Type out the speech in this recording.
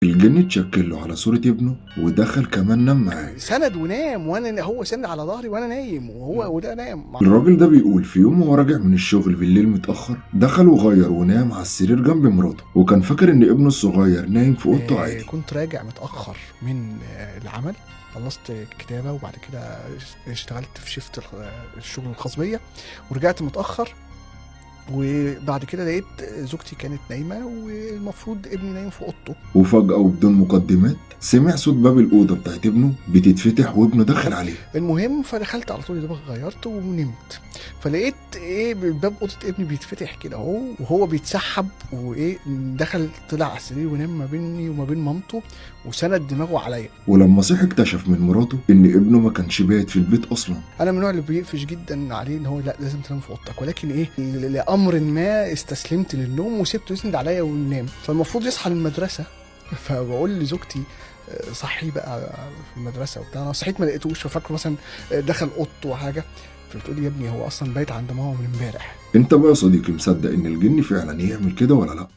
الجن اتشكل له على صورة ابنه ودخل كمان نام معاه. سند ونام، وانا هو سند على ظهري وانا نايم، وهو وده نام. الراجل ده بيقول في يوم وهو راجع من الشغل بالليل متأخر دخل وغير ونام على السرير جنب مراته، وكان فاكر ان ابنه الصغير نايم في اوضته عادي. كنت راجع متأخر من العمل، خلصت كتابة وبعد كده اشتغلت في شيفت الشغل الخاص بيا ورجعت متأخر، وبعد كده لقيت زوجتي كانت نايمة والمفروض ابني نايم في أوضته. وفجأة وبدون مقدمات سمع صوت باب الأوضة بتاعت ابنه بتتفتح وابنه دخل عليه. المهم فدخلت على طول يا دوبك غيرت ونمت، فلقيت ايه باب اوضة ابني بيتفتح كده اهو وهو بيتسحب، وايه دخل طلع على السرير ونام ما بيني وما بين مامته وسند دماغه عليا. ولما صحي اكتشف من مراته ان ابنه ما كانش بايت في البيت اصلا. انا من النوع اللي بيقفش جدا عليه ان هو لا لازم تنام في اوضتك، ولكن ايه لامر ما استسلمت للنوم وسبته يسند عليا ونام. فالمفروض يصحى للمدرسة، فبقول لزوجتي صحي بقى في المدرسة وبتاع، انا صحيت ما لقيتوش، ففاكره مثلا دخل اوضته وحاجه، فبتقول لي يا ابني هو اصلا بايت عند ماما من امبارح. انت بقى يا صديقي مصدق ان الجن فعلا يعمل كده ولا لا؟